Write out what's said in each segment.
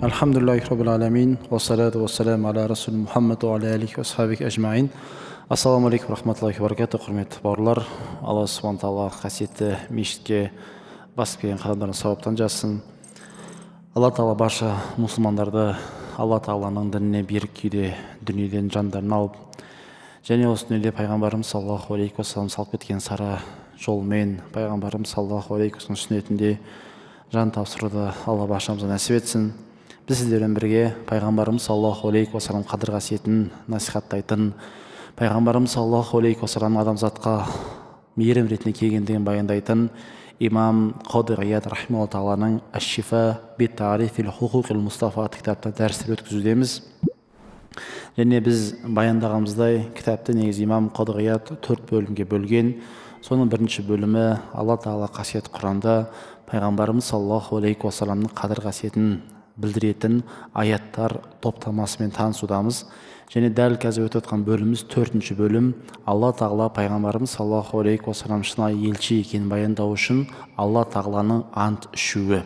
Альхамдулиллахи раббил аламин, уассалату уассаламу аля расул Мухаммад уа аля алихи уа асхабихи ажмаин. Ассаламу алейкум рахматуллахи баракату, құрметті бауырлар. Алла субхана тағала қасиетті мешітке басып келген қадамдарын сауаптан жазсын. Алла тағала барша мұсылмандарды Алла тағаланың дініне берік күйде дүниеден жандарын алып, және осы дүниеде пайғамбарымыз саллаллаху алейхи уассалам салып кеткен сара жолмен, пайғамбарымыз саллаллаху алейхи уассалам сүннетінде жан тапсыруды Алла баршамызға нәсіп етсін. Біз сіздермен бірге пайғамбарымыз саллаллаху алейхи уассалам қадір қасиетін насихаттайтын, пайғамбарымыз саллаллаху алейхи уассалам адамзатқа мейірім ретінде келгендігін баяндайтын имам Қади Ғияд рахималла тағаланың Аш-Шифа би таарифил хукукил Мустафа атты кітапта дәрістер өткізудеміз. Және біз баяндағанымыздай, кітапты негізі имам Қади Ғияд төрт бөлімге бөлген. Соның бірінші бөлімі Алла тағала қасиетті Құранда пайғамбарымыз саллаллаху алейхи уассаламның қадір қасиетін білдіретін аяттар топтамасымен танысудамыз. Және дәл қазір өтіп жатқан бөліміміз төртінші бөлім. Алла тағала пайғамбарымыз саллаллаху алейхи уассалам шынайы елші екенін баяндау үшін Алла тағаланың ант ішуі.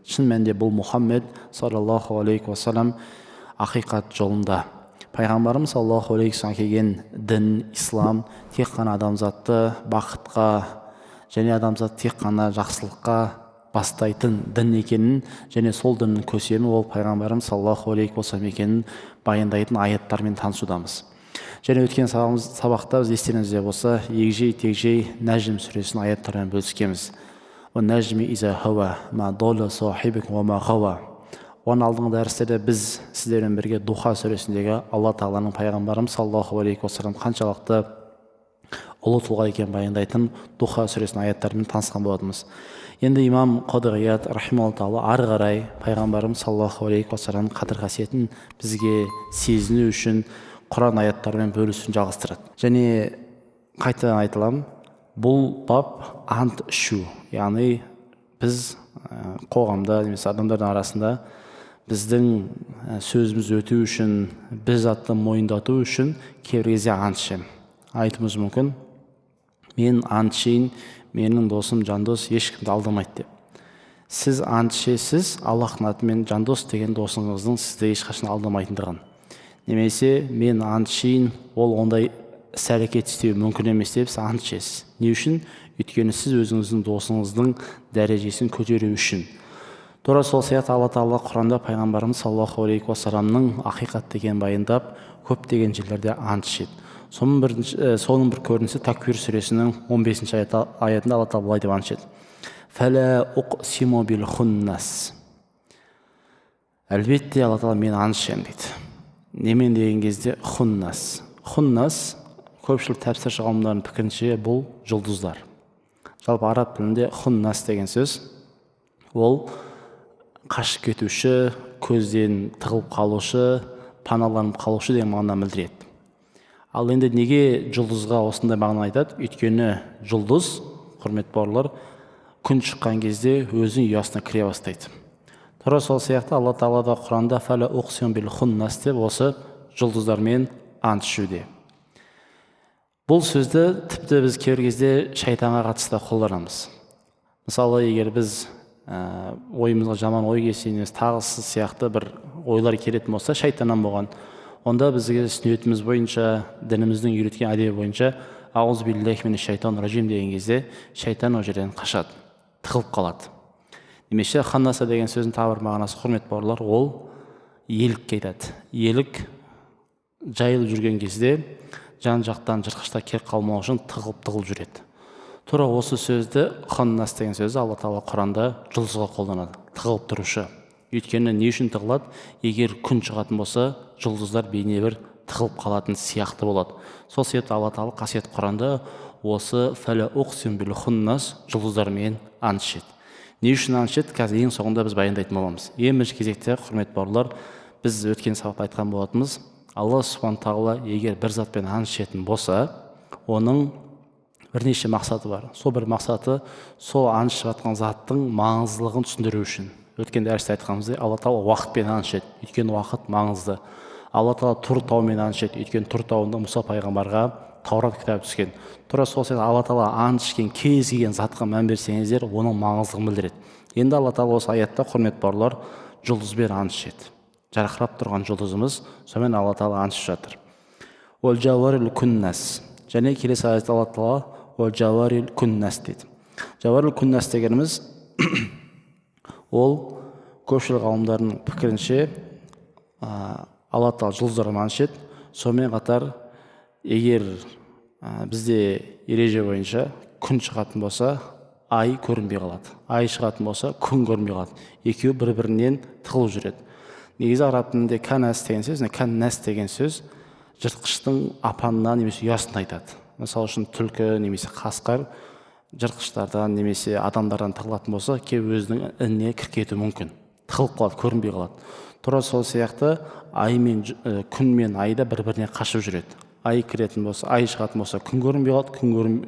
Шын мәнінде бұл Мұхаммед саллаллаху алейхи уассалам ақиқат жолында. Пайғамбарымыз саллаллаху алейхи уассалам келген дін ислам тек қана адамзатты бақытқа және адамзат тек қана жақсылыққа бастайтын дін екенін және сол діннің көсемі ол пайғамбарымыз саллаллаху алейхи уассалам екенін баяндайтын аяттармен танысудамыз. Және өткен сабақта біз, естеріңізде болса, егжей тегжей Нәжім сүресінің аяттарымен бөліскенбіз. Оның алдыңғы дәрістерде біз сіздермен бірге Духа сүресіндегі Алла тағаланың пайғамбарымыз саллаллаху алейхи уассалам қаншалықты ұлы тұлға екенін баяндайтын Духа сүресінің аяттарымен танысқан болатынбыз. Енді имам Қади Ғияд рахималла тағала ары қарай пайғамбарымыз саллаллаху алейхи уассаламның қадір қасиетін бізге сезіну үшін Құран аяттарымен бөлісуін жалғастырады. Және қайтадан айтыламын, бұл бап ант ішу, яғни біз қоғамда немесе адамдардың арасында біздің сөзіміз өту үшін, біз затты мойындату үшін кейбір кезде ант ішемін. Айтуымыз мүмкін: мен ант ішейін, менің досым Жандос ешкімді алдамайды деп. Сіз ант ішесіз Аллахтың атымен Жандос деген досыңыздың сізді ешқашан алдамайтындығын, немесе мен ант ішейін, ол ондай іс әрекет істеуі мүмкін емес деп сіз ант ішесіз. Не үшін? Өйткені сіз өзіңіздің досыңыздың дәрежесін көтеру үшін. Тура сол сияқты Алла тағала Құранда пайғамбарымыз саллаллаху алейхи уассаламның ақиқат екенін баяндап, көптеген жерлерде ант ішеді. Соның бір көрінісі Таквир сүресінің 15 аятында Алла тағала былай деп ант ішеді: «Фәлә бил хуннас». Әлбетте, Алла тағала мен ант ішемін дейді. Немен деген кезде, хуннас. Хуннас, көпшілік тәпсірші ғалымдардың пікірінше, бұл жұлдыздар. Жалпы араб тілінде хуннас деген сөз ол қашып кетуші, көзден тығылып қалушы, паналанып қалушы деген мағынаны білдіреді. Ал енді неге жұлдызға осындай мағына айтады? Өйткені жұлдыз, құрметті бауырлар, күн шыққан кезде өзінің ұясына кіре бастайды. Тура сол сияқты Алла тағала да Құранда «Фәлә бил хуннас» деп осы жұлдыздармен ант ішуде. Бұл сөзді тіпті біз кейбір кезде шайтанға қатысты қолданамыз. Мысалы, егер біз ойымызға жаман ой келсе немесе тағы сияқты бір ойлар келетін болса шайтаннан болған, онда бізге сүннетіміз бойынша, дініміздің үйреткен әдебі бойынша «Аузу ражим» деген кезде шайтан ол жерден қашады, тығылып қалады. Немесе ханнаса деген сөздің тағы бір мағынасы, құрметті бауырлар, ол елікке айтады. Елік жайылып жүрген кезде жан жақтан жыртқыштар келіп қалмау үшін тығылып тығылып жүреді. Тура осы сөзді, ханнас деген сөзді, Алла тағала Құранда жұлдызға қолданады, тығылып тұрушы. Өйткені не үшін тығылады? Егер күн шығатын болса, жұлдыздар бейне бір тығылып қалатын сияқты болады. Сол себепті Алла тағала қасиетті Құранда осы бил хуннас жұлдыздармен ант ішеді. Не үшін ант ішеді, қазір ең соңында біз баяндайтын боламыз. Ең бірінші кезекте, құрметті бауырлар, біз өткен сабақта айтқан болатынбыз, Алла субхан тағала егер бір затпен ант ішетін болса, оның бірнеше мақсаты бар. Сол бір мақсаты сол ант ішіп жатқан заттың маңыздылығын түсіндіру үшін. Өткен дәрісте айтқанымыздай, Алла тағала уақытпен ант ішеді, өйткені уақыт маңызды. Алла тағала Тұр тауымен ант ішеді, өйткені Тұр тауында Мұса пайғамбарға Таурат кітабы түскен. Тура сол сияқты Алла тағала ант ішкен кез келген затқа мән берсеңіздер, оның маңыздылығын білдіреді. Енді Алла тағала осы аятта, құрметті бауырлар, жұлдызбен ант ішеді. Жарқырап тұрған жұлдызымыз, сонымен Алла тағала ант ішіп жатыр. Уал жауарил куннас. Және келесі аятта Алла тағала уал жауарил куннас дейді. Жауарил куннас дегеніміз ол көпшілік ғалымдардың пікірінше Алла тағала жұлдыздармен ант ішеді. Сонымен қатар егер бізде ереже бойынша күн шығатын болса, ай көрінбей қалады. Ай шығатын болса, күн көрінбей қалады. Екеуі бір-бірінен тығылып жүреді. Негізі араб тілінде канас деген сөз, каннас деген сөз жыртқыштың апанына немесе ұясын айтады. Мысалы үшін түлкі немесе қасқыр жыртқыштардан немесе адамдардан тығылатын болса, кеп өзінің ініне кіріп кетуі мүмкін. Тығылып қалады, көрінбей қалады. Тура сол сияқты ай мен күн мен ай да бір-біріне қашып жүреді. Ай кіретін болса, ай шығатын болса, күн көрінбей қалады,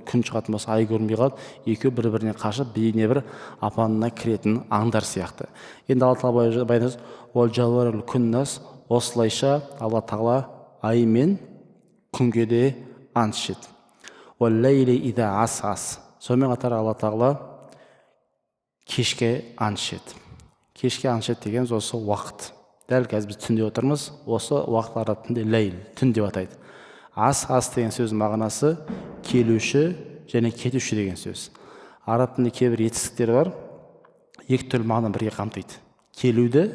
күн шығатын болса, ай көрінбей қалады. Екеуі бір-біріне қашып, бейне бір апанына кіретін аңдар сияқты. Енді Алла тағала баяндайды, уал жауарул куннас, осылайша Алла тағала ай мен күнге де ант ішеді. Уал лейли иза асас. Сонымен қатар Алла тағала кешке ант ішеді. Кешке ант ішеді дегеніміз осы уақыт. Дәл қазір біз түнде отырмыз, осы уақыт араб тілінде лейл, түн деп атайды. Ас, ас деген сөздің мағынасы келуші және кетуші деген сөз. Араб тілінде кейбір етістіктер бар, екі түрлі мағынаны бірге қамтиды. Келуді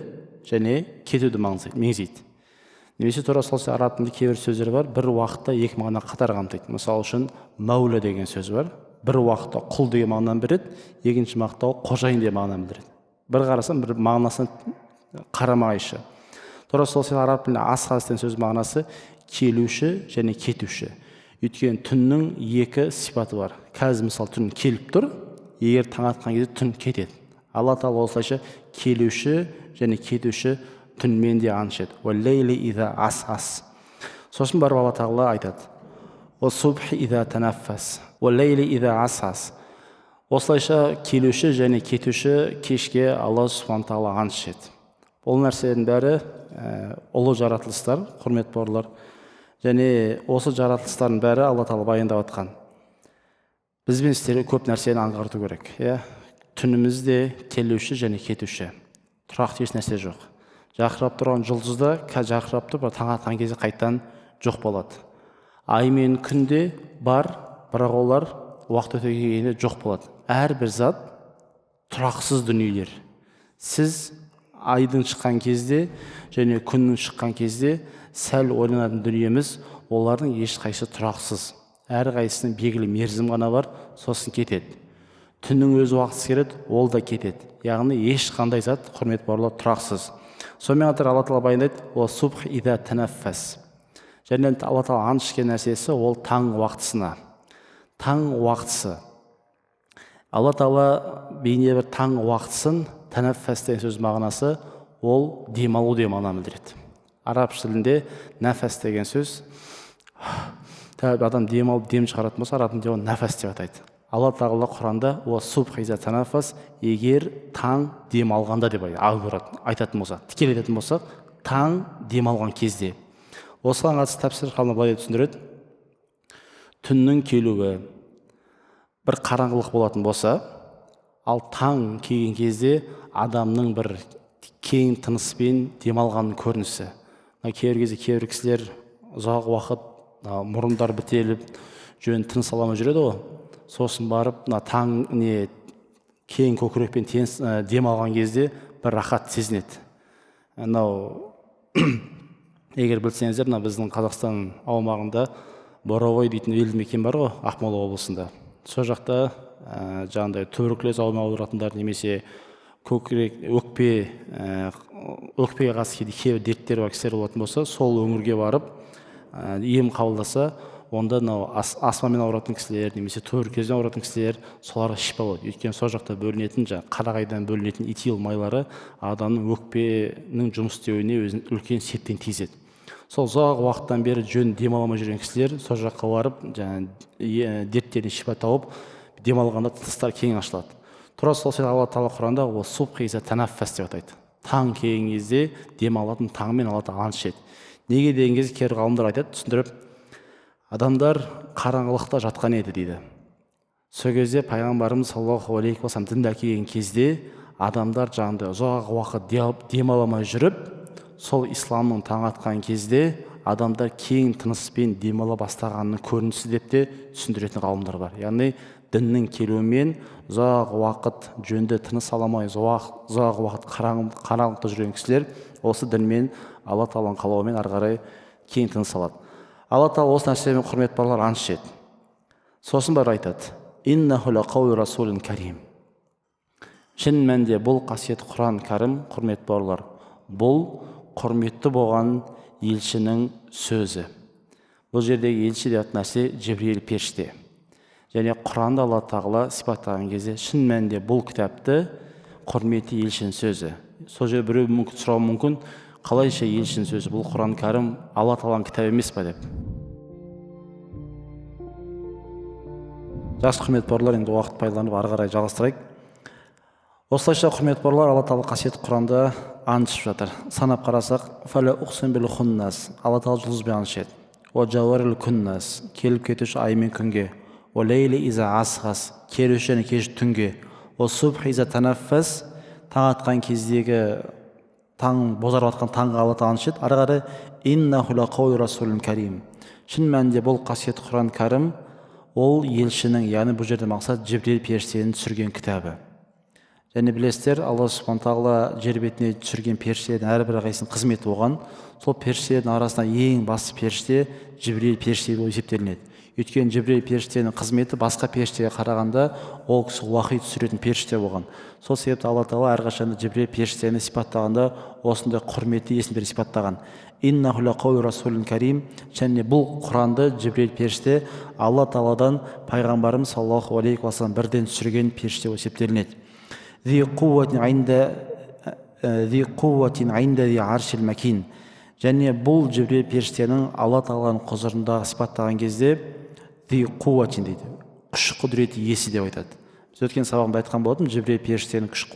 және кетуді меңзейді. Немесе тура сол сияқты араб тілінде кейбір сөздер бар, бір уақытта екі мағынаны қатар қамтиды. Мысалы үшін мәулә деген сөз бар, бір уақытта құл деген мағынаны береді, екінші уақытта ол қожайын деген мағынаны білдіреді. Бір қарасаң бір мағынасына қарама-қайшы. Тура сол сияқты араб тілінде ас деген сөз мағынасы келуші және кетуші. Өйткені түннің екі сипаты бар. Қазір мысалы түн келіп тұр, егер таң атқан кезде түн кетеді. Алла тағала осылайша келуші және кетуші түнмен де ант ішеді. Уал-лейли иза ас-ас. Сосын барып Алла тағала айтады: Уас-субхи иза танаффас, уал-лейли иза ас-ас. Осылайша келуші және кетуші кешке Алла субхана тағала ант ішеді. Бұл нәрселердің бәрі ұлы жаратылыстар, құрметті бауырлар. Және осы жаратылыстардың бәрі Алла тағала баяндап жатқан. Біз бен сіздерге көп нәрсені аңғарту керек. Иә? Түніміз де келуші және кетуші. Тұрақты еш нәрсе жоқ. Жарқырап тұрған жұлдыз да жарқырап тұр, бірақ таң атқан кезде қайтадан жоқ болады. Ай мен күн де бар, бірақ олар уақыт өте келгенде жоқ болады. Әрбір зат тұрақсыз дүниелер. Сіз айдың шыққан кезде және күннің шыққан кезде сәл ойланатын дүниеміз, олардың ешқайсысы тұрақсыз. Әрқайсысының белгілі мерзім ғана бар, сосын кетеді. Түннің өз уақытысы келеді, ол да кетеді. Яғни ешқандай зат, құрметті бауырлар, тұрақсыз. Сонымен қатар Алла тағала баяндайды: Уас-субх иза танаффас. Және Алла тағала ант ішкен нәрсесі ол таң уақытысына. Таң уақытысы. Алла тағала бейне бір таң уақытысын танаффас деген сөз мағынасы ол демалу деген мағынаны білдіреді. Араб тілінде нәфәс деген сөз, адам демалып дем шығаратын болса, араб тілінде оны нәфәс деп атайды. Алла тағала Құранда уас-субх иза танаффас, егер таң дем алғанда деп айтатын болсақ, тікелей айтатын болсақ, таң дем алған кезде. Осыған қатысты тәпсір ғалымдар былай деп түсіндіреді: түннің келуі бір қараңғылық болатын болса, ал таң келген кезде адамның бір кең тыныспен демалғанның көрінісі. Мына кейбір кезде кейбір кісілер ұзақ уақыт мұрындары бітеліп, жөн тыныс ала алмай жүреді ғой. Сосын барып мына таң не кең көкірекпен дем алған кезде бір рахат сезінеді. Анау егер білсеңіздер, мына біздің Қазақстан аумағында Боровой дейтін елді мекен бар ғой, Ақмола облысында. Сол жақта жаңағыдай туберкулез ауруына ауыратындар немесе көкірек, өкпе, өкпеге қатысты кейде кейбір дерттер бар кісілер болатын болса, сол өңірге барып ем қабылдаса, онда мынау астмамен ауыратын кісілер немесе туберкулезбен ауыратын кісілер, соларға шипа болады. Өйткені сол жақта бөлінетін жаңағы қарағайдан бөлінетін этил майлары адамның өкпенің жұмыс істеуіне өзінің үлкен септігін тигізеді. Сол ұзақ уақыттан бері жөн демала алмай жүрген кісілер сол жаққа барып, жаңағы дерттеріне шипа тауып, демалғанда тыныстары кең ашылады. Тура сол сияқты Алла тағала Құранда танаффас деп атайды. Таң келген кезде демалатын таңмен Алла тағала ант ішеді. Неге деген кезде кейбір ғалымдар айтады, түсіндіріп, адамдар қараңғылықта жатқан еді дейді. Сол кезде пайғамбарымыз саллаллаху алейхи уассалам дінді әкелген кезде Адамдар жаңағыдай ұзақ уақыт демала алмай жүріп, сол исламның таң атқан кезде адамдар кең тыныспен демала бастағанының көрінісі деп те түсіндіретін ғалымдар бар. Яғни діннің келуімен ұзақ уақыт жөнді тыныс ала алмай, ұзақ уақыт қараңғылықта жүрген кісілер осы дінмен, Алла тағаланың қалауымен ары қарай кең тыныс алады. Алла тағала осы нәрсемен, құрметті бауырлар, ант ішеді. Сосын барып айтады: иннаху лақаулу расулин карим. Шын мәнінде бұл қасиетті Құран кәрім, құрметті бауырлар, бұл құрметті болған елшінің сөзі. Бұл жердегі елші деген нәрсе Жібриил періште. Және Құранды Алла тағала сипаттаған кезде шын мәнінде бұл кітапты құрметті елшінің сөзі. Сол жерде біреу мүмкін сұрауы мүмкін, қалайша елшінің сөзі, бұл Құран кәрім Алла тағаланың кітабы емес па деп. Жақсы, құрметті бауырлар, енді уақыт пайдаланып ары қарай жалғастырайық. Осылайша, құрметті бауырлар, Алла тағала қасиетті Құранда ант ішіп жатыр. Санап қарасақ, фәлә ұқсим бил хуннас, Алла тағала жұлдызбен ант ішеді. Уа жауарил күннас, келіп кетуші ай мен күнге. Уа лейли иза асғас, келуші және кеш түнге. Уа субх иза танаффас, таң атқан кездегі таң бозарып атқан таңға Алла тағала ант ішеді. Ары қарай иннаху лақаулу расулин карим. Шын мәнінде бұл қасиетті Құран кәрім ол елшінің, яғни бұл жерде мақсат Жібриил періштенің түсірген кітабы. Және білесіздер, Алла субхана тағала жер бетіне түсірген періштелердің әрбір қайсысының қызметі болған. Сол періштелердің арасында ең басты періште Жібриил періште болып есептелінеді. Өйткені Жібриил періштенің қызметі басқа періштеге қарағанда ол кісі уахи түсіретін періште болған. Сол себепті Алла тағала әрқашанда Жібриил періштені сипаттағанда осындай құрметті есімдерді сипаттаған. Иннаху лақаулу расулин карим. Және бұл Құранды Жібриил періште Алла тағаладан пайғамбарымыз саллаллаху алейхи уассалам бірден түсірген періште болып есептелінеді. Зи қувватин айнда зи аршил макин. Және бұл Жібриил періштенің Алла тағаланың құзырындағы сипаттаған кезде зи қувватин дейді, күш құдірет иесі деп айтады. Біз өткен сабағымда айтқан болатынмын, Жібриил періштенің күш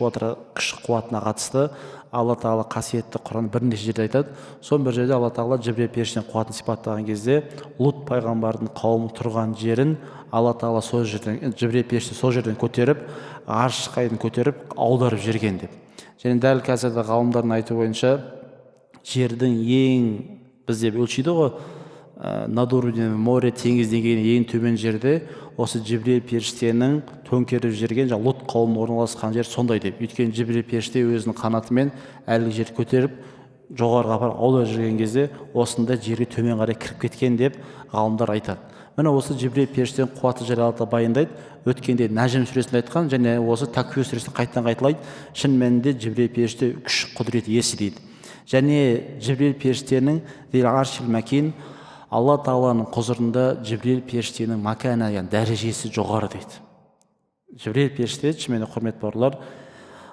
қуатына қатысты Алла тағала қасиетті Құран бірнеше жерде айтады. Соның бір жерде Алла тағала Жібриил періштенің қуатын сипаттаған кезде Лут пайғамбардың қауымы тұрған жерін Алла тағала сол жерден, Жібриил періште сол жерден көтеріп, арш қайдын көтеріп аударып жіберген деп. Және дәл қазіргі ғалымдардың айтуы бойынша жердің ең, біз деп өлшейді ғой, над уровнем моря, теңіз деңгейінен ең төмен жерде осы Жібриил періштенің төңкеріп жіберген жаңағы Лут қауымы орналасқан жер сондай деп. Өйткені Жібриил періште өзінің қанатымен әлгі жерді көтеріп жоғарыға апарып аударып жіберген кезде осындай жерге төмен қарай кіріп кеткен деп ғалымдар айтады. Міне осы Жібриил періштенің қуаты жайлы Алла баяндайды. Өткенде Нәжім сүресінде айтқан және осы Тәквир сүресінде қайтадан қайталайды. Шын мәнінде Жібриил періште күш құдірет иесі дейді. Және Жібриил періштенің зил аршил мәкин, Алла тағаланың құзырында Жібриил періштенің макана, яғни дәрежесі жоғары дейді. Жібриил періште, шынымен құрметті бауырлар,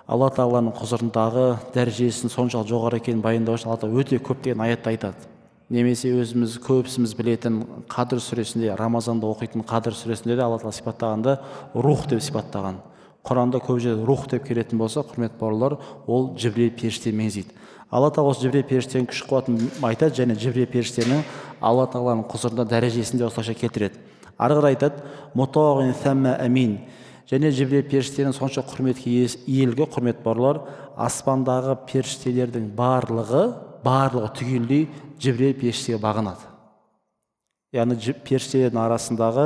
Алла тағаланың құзырындағы дәрежесінің соншалық жоғары екенін баяндау үшін Алла тағала өте көптеген аятта айтады. Немесе өзіміз көбісіміз білетін Қадір сүресінде, Рамазанда оқитын Қадір сүресінде де Алла тағала сипаттағанда рух деп сипаттаған. Құранда көп жерде рух деп келетін болса, құрметті бауырлар, ол Жібриил періште меңзейді. Алла тағала осы Жібриил періштенің күш қуатын айтады және Жібриил періштенің Алла тағаланың құзырында дәрежесін де осылайша келтіреді. Ары қарай айтады: мутағин сәммә әмин. Және Жібриил періштенің сонша құрметке иелігі, құрметті бауырлар, аспандағы періштелердің барлығы түгелдей Жібриил періштеге бағынады. Яғни періштелердің арасындағы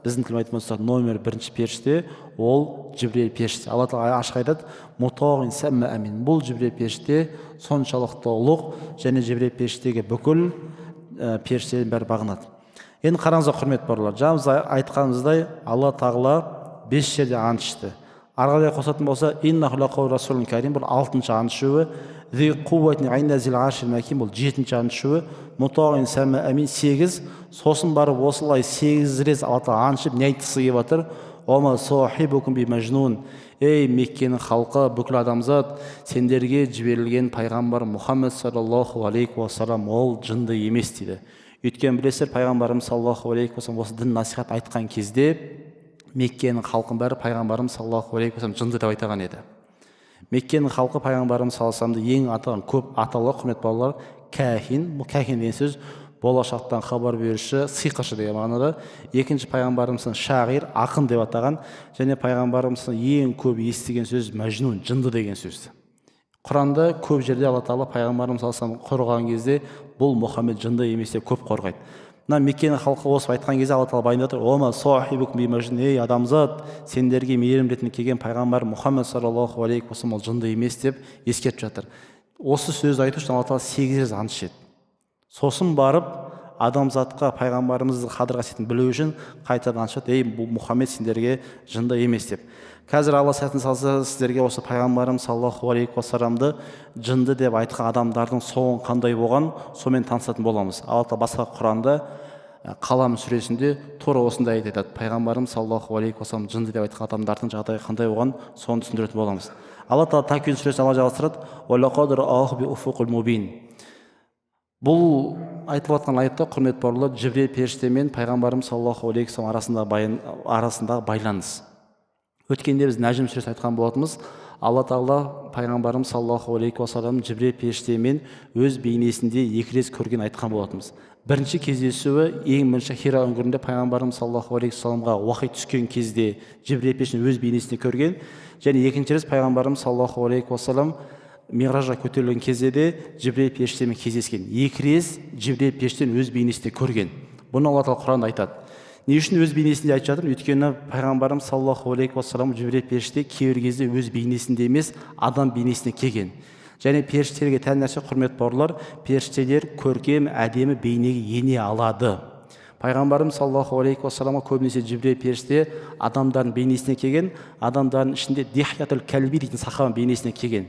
біздің тілмен айтатын болсақ, номер бірінші періште ол Жібриил періште. Алла тағала ашық айтады: мутағин сәммә әмин. Бұл Жібриил періште соншалықты ұлық және Жібриил періштеге бүкіл періштелердің бәрі бағынады. Енді қараңыздар, құрметті бауырлар, жаңа біз айтқанымыздай Алла тағала 5 жерде ант ішті. Ары қарай қосатын болса, иннаху лақаулу расулин карим, бұл 6-шы ант ішуі. Зи қувватин айнда зил аршил мәкин, бұл 7-ші ант ішуі. Мутағин сәммә әмин, 8. Сосын барып осылай 8 рет Алла тағала ант ішіп не айтқысы келіп жатыр? Ома сахибукум би мәжнун. Ей, Меккенің халқы, бүкіл адамзат, сендерге жіберілген пайғамбар Мұхаммед саллаллаху алейхи уассалам ол жынды емес дейді. Өйткені білесіздер, пайғамбарымыз саллаллаху алейхи уассалам осы дін насихат айтқан кезде Меккенің халқының бәрі пайғамбарымыз саллаллаху алейхи уассалам жынды деп айтаған еді. Меккенің халқы пайғамбарымыз саллаллаху алейхи уассаламды ең атаған көп аталы, құрметті бауырлар, кәхин. Бұл кәхин деген сөз Болашақтан хабар беруші, сиқыршы деген мағынада. Екінші пайғамбарымыз шағир, ақын деп атаған. Және пайғамбарымыз ең көп естіген сөз мәжнун, жынды деген сөз. Құранда көп жерде Алла тағала пайғамбарымыз саллаллаху алейхи қорғаған кезде бұл Мұхаммед жынды емес деп көп қорғайды. Мына Меккенің халқы осы айтқан кезде Алла тағала баяндап отыр: «Ей, адамзат, сендерге мейірім ретінде келген пайғамбар Мұхаммед саллаллаху алейхи уассалам ол жынды емес», – деп ескертіп жатыр. Осы сөзді айту үшін Алла тағала 8 рет ант ішеді. Сосын барып адамзатқа пайғамбарымыздың қадір қасиетін білу үшін қайтадан ант ішеді: «Ей, бұл Мұхаммед сендерге жынды емес», – деп. Қазір Алла сәтін салса, сіздерге осы пайғамбарымыз саллаллаху алейхи уассаламды жынды деп айтқан адамдардың соңы қандай болған, сонымен танысатын боламыз. Алла тағала басқа Құранда, Қалам сүресінде тура осындай аят айтады. Пайғамбарымыз саллаллаху алейхи уассалам жынды деп айтқан адамдардың жағдайы қандай болған, соны түсіндіретін боламыз. Алла тағала Таквин сүресінде Алла жалғастырады. Бұл айтылып жатқан аятта, құрметті бауырлар, Жібірейіл періште мен пайғамбарымыз саллаллаху алейхи вассалам арасындағы байланыс. Өткенде біз Нәжім сүресін айтқан болатынбыз. Алла тағала пайғамбарымыз саллаллаху алейхи уассалам Жібірейіл періштемен өз бейнесінде екі рет көрген айтқан болатынбыз. Бірінші кездесуі ең бірінші Хира үңгірінде пайғамбарымыз саллаллаху алейхи уассаламға уахи түскен кезде Жібірейіл періштені өз бейнесінде көрген. Және екінші рет пайғамбарымыз саллаллаху алейхи уассалам миғражға көтерілген кезде де Жібірейіл періштемен кездескен. Екі рет Жібірейіл періштені өз бейнесінде көрген. Бұны Алла тағала Құранда айтады. Не үшін өз бейнесінде айтып жатырмын? Өйткені пайғамбарымыз саллаллаху алейхи уассалам Жібірейіл періште кейбір кезде өз бейнесінде емес, адам бейнесінде келген. Және періштелерге тән нәрсе, құрметті бауырлар, періштелер көркем, әдемі бейнеге ене алады. Пайғамбарымыз саллаллаху алейхи уассаламға көбінесе Жібірейіл періште адамдардың бейнесіне келген. Адамдардың ішінде Дихьятул Кәлби дейтін сахабаның бейнесіне келген.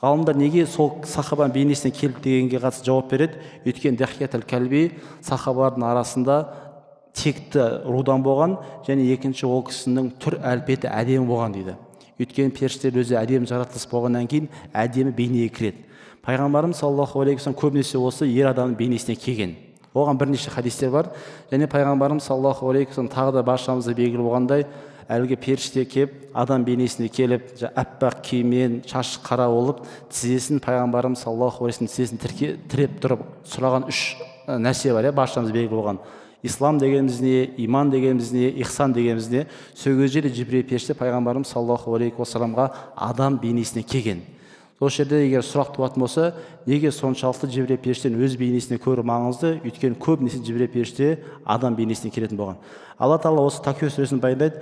Ғалымдар неге сол сахабаның бейнесіне келді дегенге қатысты жауап береді. Өйткені Дихьятул Кәлби сахабалардың арасында текті рудан болған және екінші ол кісінің түр әлпеті әдемі болған дейді. Өйткені періштелер өзі әдемі жаратылыс болғаннан кейін әдемі бейнеге кіреді. Пайғамбарымыз саллаллаху алейхи уассалам көбінесе осы ер адамның бейнесіне келген. Оған бірнеше хадистер бар. Және пайғамбарымыз саллаллаху алейхи уассалам тағы да баршамызға белгілі болғандай, әлгі періште келіп, адам бейнесіне келіп, аппақ киіммен, шашы қара болып, тізесін пайғамбарымыз саллаллаху алейхи вассалам тізесін тіреп тұрып сұраған үш нәрсе бар, иә, баршамызға белгілі болған: ислам дегеніміз не, иман дегеніміз не, ихсан дегеніміз не? Сол кезде де Жібірейіл періште пайғамбарымыз саллаллаху алейхи уассаламға адам бейнесіне келген. Сол жерде егер сұрақ туатын болса, неге соншалықты Жібірейіл періштені өз бейнесіне көру маңызды? Өйткені көбінесе Жібірейіл періште адам бейнесіне келетін болған. Алла тағала осы Таквир сүресін баяндайды.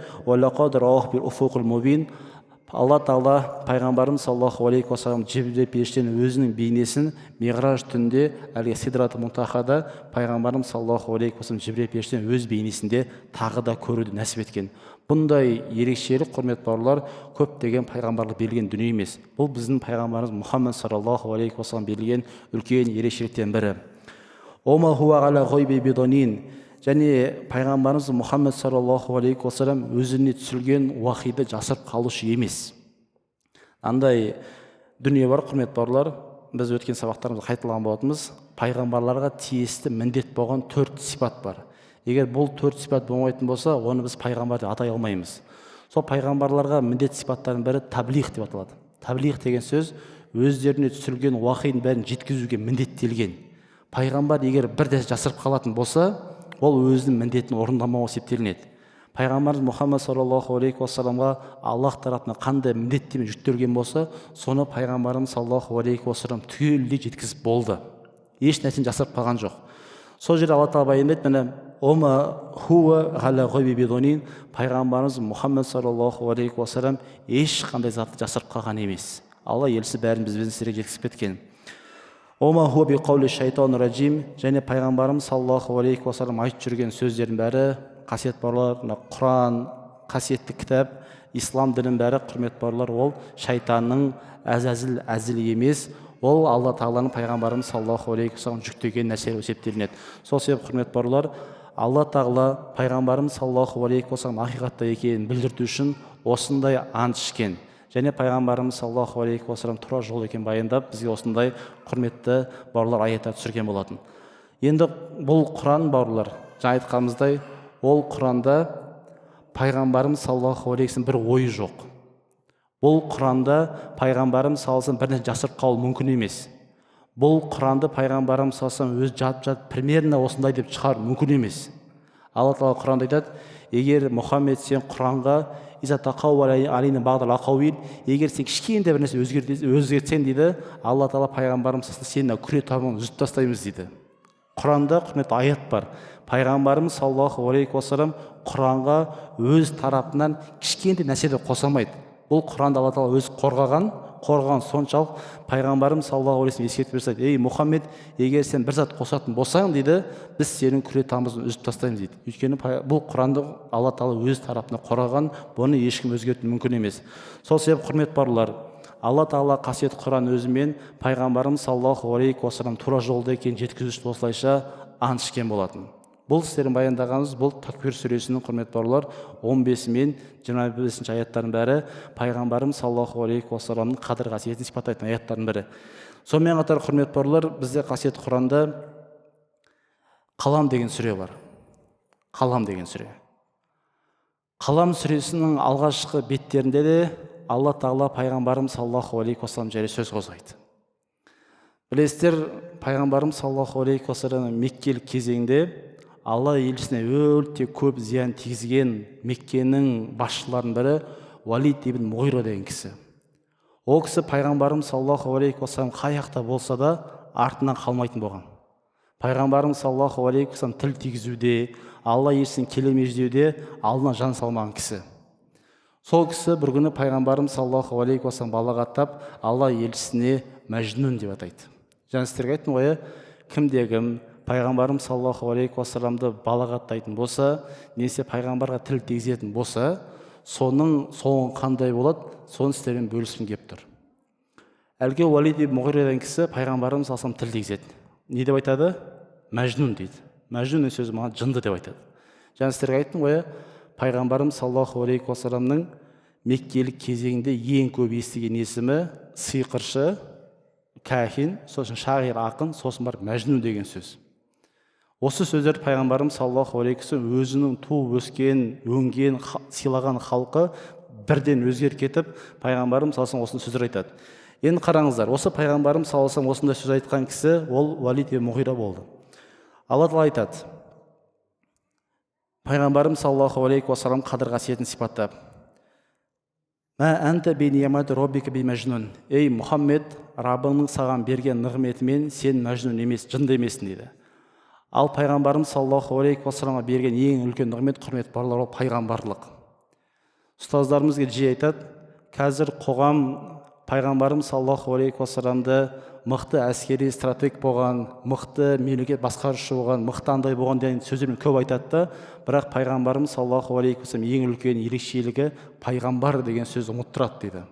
Алла тағала пайғамбарымыз саллаллаху алейхи уассалам Жібірейіл періштенің өзінің бейнесін миғраж түнінде әлгі Сидрат Мунтахада пайғамбарымыз саллаллаху алейхи уассалам Жібірейіл періштені өз бейнесінде тағы да көруді нәсіп еткен. Бұндай ерекшелік, құрметті бауырлар, көптеген пайғамбарлар берілген дүние емес. Бұл біздің пайғамбарымыз Мұхаммед саллаллаху алейхи уассалам берілген үлкен ерекшеліктердің бірі. Және пайғамбарымыз Мұхаммед саллаллаху алейхи уассалам өзіне түсірілген уахиді жасырып қалушы емес. Андай дүние бар, құрметті бауырлар, біз өткен сабақтарымызда қайталаған болатынбыз. Пайғамбарларға тиесті міндет болған төрт сипат бар. Егер бұл төрт сипат болмайтын болса, оны біз пайғамбар деп атай алмаймыз. Сол пайғамбарларға міндет сипаттардың бірі таблих деп аталады. Таблих деген сөз өздеріне түсірілген уахидің бәрін жеткізуге міндеттелген. Пайғамбар егер бір нәрсе жасырып қалатын болса, ол өзінің міндетін орындамау есептелінеді. Пайғамбарымыз Мұхаммад саллаллаху алейхи уассаламға Аллах тарапынан қандай міндеттеме жүктелген болса, соны пайғамбарымыз саллаллаху алейхи уассалам түгелдей жеткізіп болды, еш нәрсені жасырып қалған жоқ. Сол жерде Алла тағала баяндайды, міне: пайғамбарымыз Мұхаммад саллаллаху алейхи уассалам ешқандай затты жасырып қалған емес. Алла елшісі бәрін бізбен сіздерге жеткізіп кеткен. Және пайғамбарымыз саллаллаху алейхи уассалам айтып жүрген сөздердің бәрі, қасиет бауырлар, мына Құран, қасиетті кітап, ислам дінінің бәрі, құрметті бауырлар, ол шайтанның әзәзіл әзілі емес. Ол Алла тағаланың пайғамбарымыз саллаллаху алейхи уассалам жүктеген нәрсе болып есептелінеді. Сол себепті, құрметті бауырлар, Алла тағала пайғамбарымыз саллаллаху алейхи уассалам ақиқатта екенін білдірту үшін осындай ант ішкен және пайғамбарымыз саллаллаху алейхи уассалам тура жол екенін баяндап, бізге осындай, құрметті бауырлар, аяттар түсірген болатын. Енді бұл Құран, бауырлар, жаңа айтқанымыздай, ол Құранда пайғамбарымыз саллаллаху алейхи бір ойы жоқ. Бұл Құранда пайғамбарымыз саллаллаху бір нәрсе жасырып қалу мүмкін емес. Бұл Құранды пайғамбарымыз саллаллаху алейхи вассалам өзі жатып примерно осындай деп шығару мүмкін емес. Алла тағала Құранда айтады: егер Мұхаммед сен Құранға, егер сен кішкентай бір нәрсе өзгертсең дейді, Алла тағала пайғамбарымыз сені күре тамырын үзіп тастаймыз дейді. Құранда құрметті аят бар. Пайғамбарымыз саллаллаху алейхи уассалам Құранға өз тарапынан кішкентай нәрсе де қоса алмайды. Бұл Құранды Алла тағала өзі қорғаған, қорғаған соншалық пайғамбарымыз саллаллаху алейхи вассалам ескертіп жасайды: ей Мұхаммед, егер сен бір зат қосатын болсаң дейді, біз сенің күре тамырыңды үзіп тастаймыз дейді. Өйткені бұл Құранды Алла тағала өз тарапынан қорғаған, бұны ешкім өзгерту мүмкін емес. Сол себепті, құрметті бауырлар, Алла тағала қасиетті Құран өзімен пайғамбарымыз саллаллаху алейхи уассалам тура жолда екенін жеткізу үшін осылайша ант ішкен болатын. Бұл сіздердің баяндағанымыз бұл Таквир сүресінің, құрметті бауырлар, 15 мен 25 аяттардың бәрі пайғамбарымыз саллаллаху алейхи уассаламның қадір қасиетін сипаттайтын аяттардың бірі. Сонымен қатар, құрметті бауырлар, бізде қасиетті Құранда Қалам деген сүре бар. Қалам деген сүре. Қалам сүресінің алғашқы беттерінде де Алла тағала пайғамбарымыз саллаллаху алейхи уассалам жайлы сөз қозғайды. Білесіздер, пайғамбарымыз саллаллаху алейхи уассалам меккелік кезеңде Алла елшісіне өте көп зиян тигізген Меккенің басшыларының бірі Уалид ибн Муғира деген кісі. Ол кісі пайғамбарымыз саллаллаху алейхи уассалам қай жақта болса да артынан қалмайтын болған. Пайғамбарымыз саллаллаху алейхи уассалам тіл тигізуде, Алла елшісін келемеждеуде алдына жан салмаған кісі. Сол кісі бір күні пайғамбарымыз саллаллаху алейхи уассалам балағаттап, Алла елшісіне мәжнүн деп атайды. Жаңа сіздерге айттым ғой, кімде кім пайғамбарымыз саллаллаху алейхи уассаламды балағаттайтын болса, немесе пайғамбарға тіл тигізетін болса, соның соңы қандай болады, соны сіздермен бөліскім келіп тұр. Әлгі Уалид ибн Муғира деген кісі пайғамбарымыз саллаллаху алейхи тіл тигізеді. Не деп айтады? Мәжнүн дейді. Мәжнүн деген сөзі маған жынды деп айтады. Жаңа сіздерге айттым ғой, пайғамбарымыз саллаллаху алейхи уассаламның меккелік кезеңінде ең көп естіген есімі сиқыршы, кәхин, сосын шағир, ақын, сосын барып мәжнүн деген сөз. Осы сөздерді пайғамбарымыз саллаллаху алейхи уассалам өзінің туып өскен, өнген, сыйлаған халқы бірден өзгеріп кетіп, пайғамбарымыз саллаллаху алейхи осындай сөздер айтады. Енді қараңыздар, осы пайғамбарымыз саллаллаху алейхи осындай сөз айтқан кісі ол Уалид ибн Муғира болды. Алла тағала айтады, пайғамбарымыз саллаллаху алейхи уассалам қадір қасиетін сипаттап: Ей Мұхаммед, Раббыңның саған берген нығметімен сен мәжнүн емес, жынды емессің дейді. Ал пайғамбарымыз саллаллаху алейхи уассаламға берген ең үлкен нығмет, құрметті бауырлар, ол пайғамбарлық. Ұстаздарымыз жиі айтады, қазір қоғам пайғамбарымыз саллаллаху алейхи уассаламды мықты әскери стратег болған, мықты мемлекет басқарушы болған, мықты андай болған деген сөздермен көп айтады да, бірақ пайғамбарымыз саллаллаху алейхи уассалам ең үлкен ерекшелігі пайғамбар деген сөзді ұмыттырады дейді.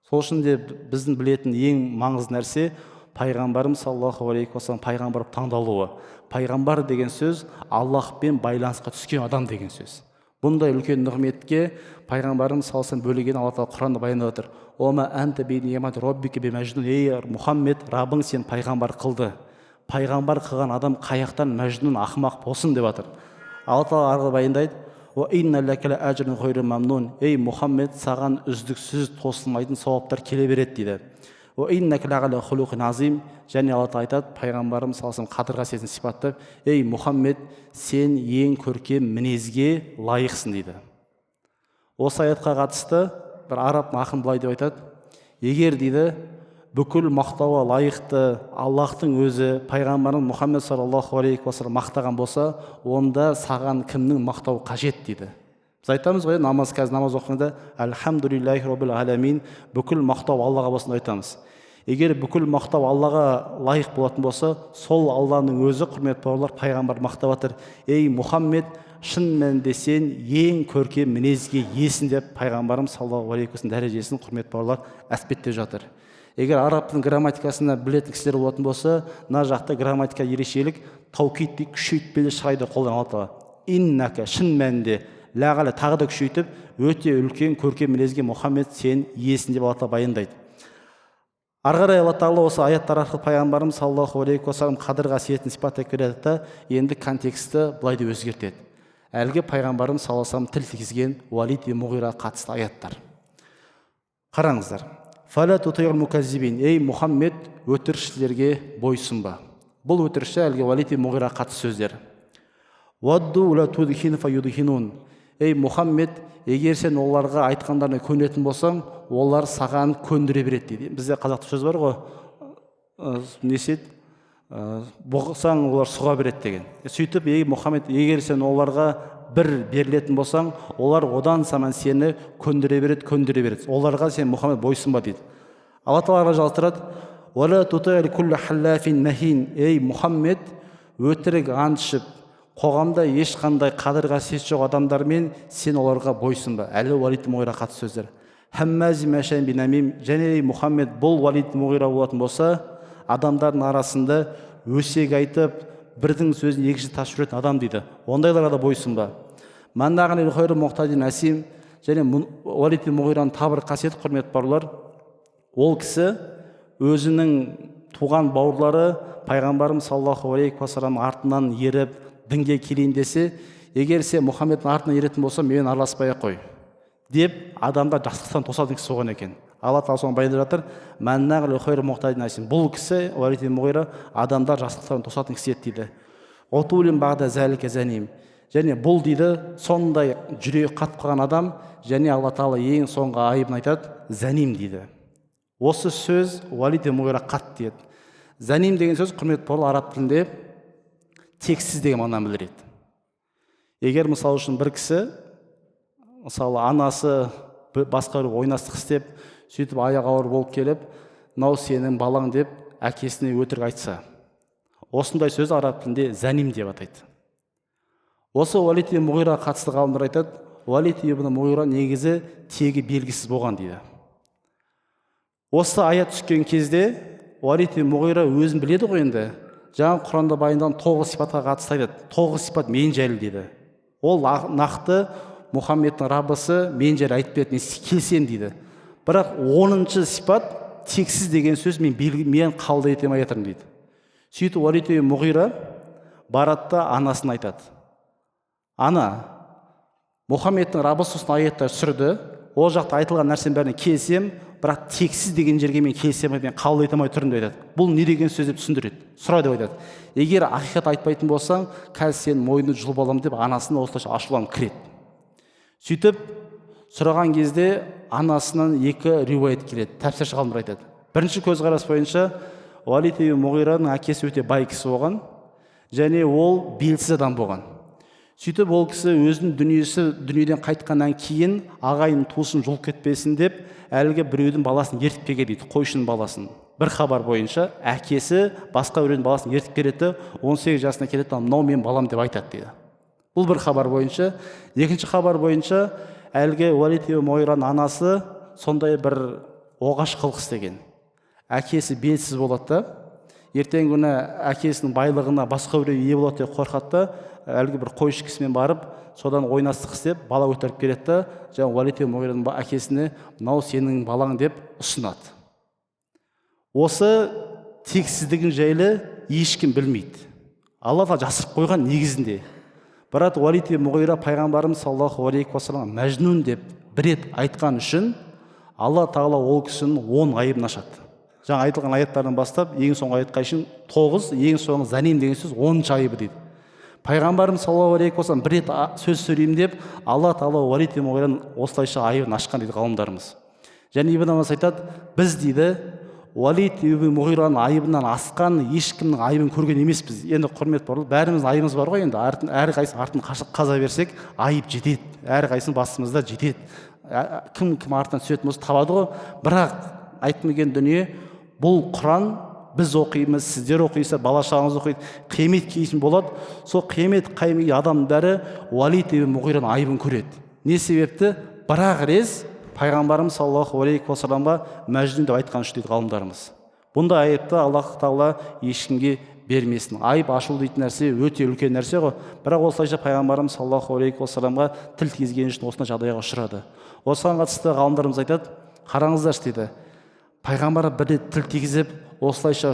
Сол үшін де біздің білетін ең маңызды нәрсе пайғамбарымыз саллаллаху алейхи уассалам пайғамбар болып таңдалуы. Пайғамбар деген сөз Аллахпен байланысқа түскен адам деген сөз. Бұндай үлкен нығметке пайғамбарымыз саллаллаху алейхи бөлеген Алла тағала Құранда баяндап отыр. Ей Мұхаммед, Раббың сені пайғамбар қылды. Пайғамбар қылған адам қаяқтан мәжнүн, ақымақ болсын деп жатыр. Алла тағала ары баяндайды: Ей Мұхаммед, саған үздіксіз тосылмайтын сауаптар келе береді дейді. Және Алла тағала айтады, пайғамбарымыз саллаллаху алейхи қадір қасиетін сипаттап: ей Мұхаммед, сен ең көркем мінезге лайықсың дейді. Осы аятқа қатысты бір араб ақын былай деп айтады: егер дейді бүкіл мақтауға лайықты Аллахтың өзі пайғамбарымыз Мұхаммед саллаллаху алейхи уассалам мақтаған болса, онда саған кімнің мақтауы қажет дейді. Біз айтамыз ғой, намаз, қазір намаз оқығанда альхамдулиллахи роббил аламин, бүкіл мақтау Аллаға болсын деп айтамыз. Егер бүкіл мақтау Аллаға лайық болатын болса, сол Алланың өзі, құрметті бауырлар, пайғамбар мақтап жатыр: ей Мұхаммед, шын мәнінде сен ең көркем мінезге иесің деп пайғамбарымыз саллаллаху алейхи уассалам дәрежесін, құрметті бауырлар, әспеттеп жатыр. Егер араб тілінің грамматикасына білетін кісілер болатын болса, мына жақта грамматика ерекшелік таукид дейді, күшейтпелі шырайды қолданады. Алла тағала иннака, шын мәнінде, лағала тағы да күшейтіп, өте үлкен көркем мінезге, Мұхаммед, сен иесің деп Алла тағала баяндайды. Ары қарай Алла тағала осы аяттар арқылы пайғамбарымыз саллаллаху алейхи уассалам қадір қасиетін сипаттап келеді да, енді контекстті былай деп өзгертеді. Әлгі пайғамбарымыз саллаллаху алейхи тіл тигізген Уалид ибн Муғираға қатысты аяттар. Қараңыздар: ей Мұхаммед, өтірікшілерге бойсұнба. Бұл өтірікші әлгі Уалид ибн Муғираға қатысты сөздер. Ей Мұхаммед, егер сен оларға айтқандарына көнетін болсаң, олар саған көндіре береді дейді. Бізде қазақта сөз бар ғой, несі еді? Бұғсаң олар сұға береді деген. Сөйтіп, ей Мұхаммед, егер сен оларға бір берілетін болсаң, олар одан саман сені көндіре береді, көндіре береді. Оларға сен Мұхаммед бойсұнба дейді. Алла тағала жалғастырады. Ей Мұхаммед, өтірік ант ішіп, қоғамда ешқандай қадір қасиет жоқ адамдармен сен оларға бойсұнба. Әлі Уалид ибн Муғираға қатысты сөздер. Және ей Мұхаммед, бұл Уалид ибн Муғира болатын болса, адамдардың арасында өсек айтып, бірдің сөзін екінші тасып жүретін адам дейді. Ондайларға да бойсұнба. Және Уалид ибн Муғираның тағы бір қасиеті, құрметті бауырлар, ол кісі өзінің туған бауырлары пайғамбарымыз саллаллаху алейхи уассалам артынан еріп дінге келейін десе, егер сен Мұхаммедтің артынан еретін болсаң, менімен араласпай ақ қой деп адамдар жақсылықтан тосатын кісі болған екен. Алла тағала соны баяндап жатыр. Бұл кісі Уалид ибн Муғира адамдар жақсылықтан тосатын кісі еді дейді. Және бұл дейді сондай жүрегі қатып қалған адам, және Алла тағала ең соңғы айыбын айтады, зәним дейді. Осы сөз Уалид ибн Муғира қатты тиеді. Зәним деген сөз, құрметті бауырлар, араб тілінде тексіз деген мағынаны білдіреді. Егер мысалы үшін бір кісі, мысалы анасы басқа бір ойнастық істеп, сөйтіп аяғы ауыр болып келіп, мынау сенің балаң деп әкесіне өтірік айтса, осындай сөз араб тілінде зәним деп атайды. Осы Уалид ибн Муғираға қатысты ғалымдар айтады, Уалид ибн Муғира негізі тегі белгісіз болған дейді. Осы аят түскен кезде Уалид ибн Муғира өзін біледі ғой енді. Жаңа Құранда баяндалған 9 сипатқа қатысты айтады. 9 сипат мен жайлы дейді. Ол нақты Мұхаммедтің раббысы мен жайлы айтып берді, мен келісемін дейді. Бірақ 10-шы сипат тексіз деген сөз мен мен қабыл ете алмай жатырмын дейді. Сөйтіп Уалид ибн Муғира барады да анасын айтады. Ана, Мұхаммедтің раббысы сосын аяттар түсірді, ол жақта айтылған нәрсенің бәріне келісемін, бірақ тексіз деген жерге мен келісе алмай, мен қабыл ете алмай тұрмын деп айтады. Бұл не деген сөз деп түсіндіреді, сұра деп айтады. Егер ақиқат айтпайтын болсаң, қазір сенің мойныңды жұлып аламын деп анасына осылайша ашуланып кіреді. Сөйтіп сұраған кезде анасынан екі риуаят келеді, тәпсірші ғалымдар айтады. Бірінші көзқарас бойынша Уалид ибн Муғираның әкесі өте бай кісі болған, және ол белсіз адам болған. Сөйтіп ол кісі өзінің дүниесі дүниеден қайтқаннан кейін ағайын туысын жұлып кетпесін деп әлгі біреудің баласын ертіп келген дейді, қойшының баласын. Бір хабар бойынша әкесі басқа біреудің баласын ертіп келеді, 18 жасына келеді, мынау менің балам деп айтады дейді. Бұл бір хабар бойынша. Екінші хабар бойынша әлгі Уалид ибн Муғираның анасы сондай бір оғаш қылық істеген. Әкесі белсіз болады да, ертеңгі күні әкесінің байлығына басқа біреу ие болады деп қорқады да, әлгі бір қойшы кісімен барып, содан ойнастық істеп, бала көтеріп келеді да, жаңа Уалид ибн Муғираның әкесіне мынау сенің балаң деп ұсынады. Осы тексіздігін жайлы ешкім білмейді. Алла тағала жасырып қойған негізінде. Бірақ Уалид ибн Муғира пайғамбарымыз саллаллаху алейхи уассалам мәжнун деп бір рет айтқан үшін Алла тағала ол кісінің 10 айыбын ашады. Жаңа айтылған аяттардан бастап ең соңғы аятқа шейін 9, ең соңғы заним деген сөз 10-шы айыбы дейді. Пайғамбарымыз саллаллаху алейхи уассалам бір рет сөз сөйлеймін деп Алла тағала Уалид ибн Муғираның осылайша айыбын ашқан дейді ғалымдарымыз. Және Ибн Аббас айтады, біз дейді Уалид ибн Муғираның айыбынан асқан ешкімнің айыбын көрген емеспіз. Енді құрметті бауырлар, бәріміздің айыбымыз бар ғой енді, әрқайсысы артын қаза берсек, айып жетеді. Әрқайсының басымызда жетеді. Кім кім артынан түсетін болса табады ғой. Бірақ айтқым келген дүние, бұл Құран біз оқимыз, сіздер оқисыздар, бала шағаңыз оқиды, қиямет кейсін болады. Сол қиямет қайым адамның бәрі Уалид ибн Муғираның айыбын көреді. Не себепті? Бірақ рез пайғамбарымыз саллаллаху алейхи уассаламға мәжнүн деп айтқан үшін дейді ғалымдарымыз. Бұндай айыпты Аллах тағала ешкімге бермесін. Айып ашу дейтін нәрсе өте үлкен нәрсе ғой. Бірақ осылайша пайғамбарымыз саллаллаху алейхи уассаламға тіл тигізген үшін осындай жағдайға ұшырады. Осыған қатысты ғалымдарымыз айтады, қараңыздаршы дейді, пайғамбар бір рет тіл тигізіп осылайша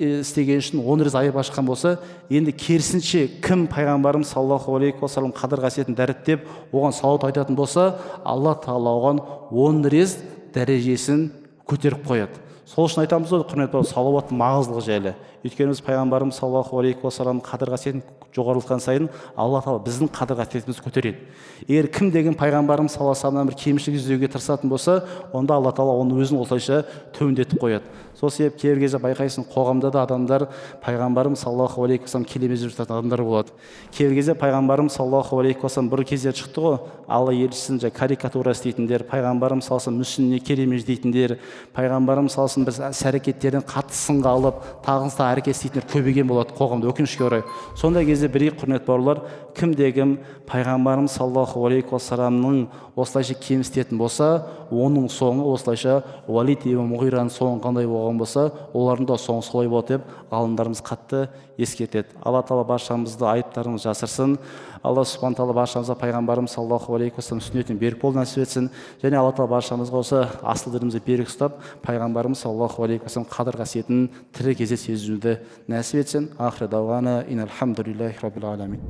істеген үшін 10 рет айып ашқан болса, енді керісінше кім пайғамбарымыз саллаллаху алейхи уассалам қадір қасиетін дәріптеп оған салауат айтатын болса, Алла тағала оған 10 рет дәрежесін көтеріп қояды. Сол үшін айтамыз ғой, құрметті бауырлар, салауаттың маңыздылығы жайлы. Өйткені біз пайғамбарымыз саллаллаху алейхи уассаламның қадір қасиетін жоғарылатқан сайын Алла тағала біздің қадір қасиетімізді көтереді. Егер кім деген пайғамбарымыз саллаллаху алейхи уассаламнан бір кемшілік іздеуге тырысатын болса, онда Алла тағала оны өзін осылайша төмендетіп қояды. Сол себеп кейбір кезде байқайсың, қоғамда да адамдар пайғамбарымыз саллаллаху алейхи уассалам келеміз деп жататын адамдар болады. Кейбір кезде пайғамбарымыз саллаллаху алейхи уассалам бір кезде шықты ғой, Алла елшісін жай карикатура істейтіндер, пайғамбарымыз саллаллаху алейхи уассалам мүсініне керемет дейтіндер, пайғамбарымыз саллаллаху алейхи уассалам бір іс әрекеттерін қатты сынға алып, тағысын әрекет істейтіндер көбейген болады қоғамда, өкінішке орай. Сондай кезде бір құрметті бауырлар, кімде кім пайғамбарымыз саллаллаху алейхи уассаламның осылайша кемсітетін болса, оның соңы осылайша Уалид ибн Муғираның соңы қандай болған болса, олардың да соңы солай болады деп ғалымдарымыз қатты ескертеді. Алла тағала баршамызды айыптарымызды жасырсын. Алла субхана тағала баршамызға пайғамбарымыз саллаллаху алейхи уассалам сүннетін берік болу нәсіп етсін. Және Алла тағала баршамызға осы асыл дінімізді берік ұстап, пайғамбарымыз саллаллаху алейхи уассалам қадір қасиетін тірі кезде сезінуді нәсіп етсін. Ахир дауана ин алхамдулиллахи раббил аламин.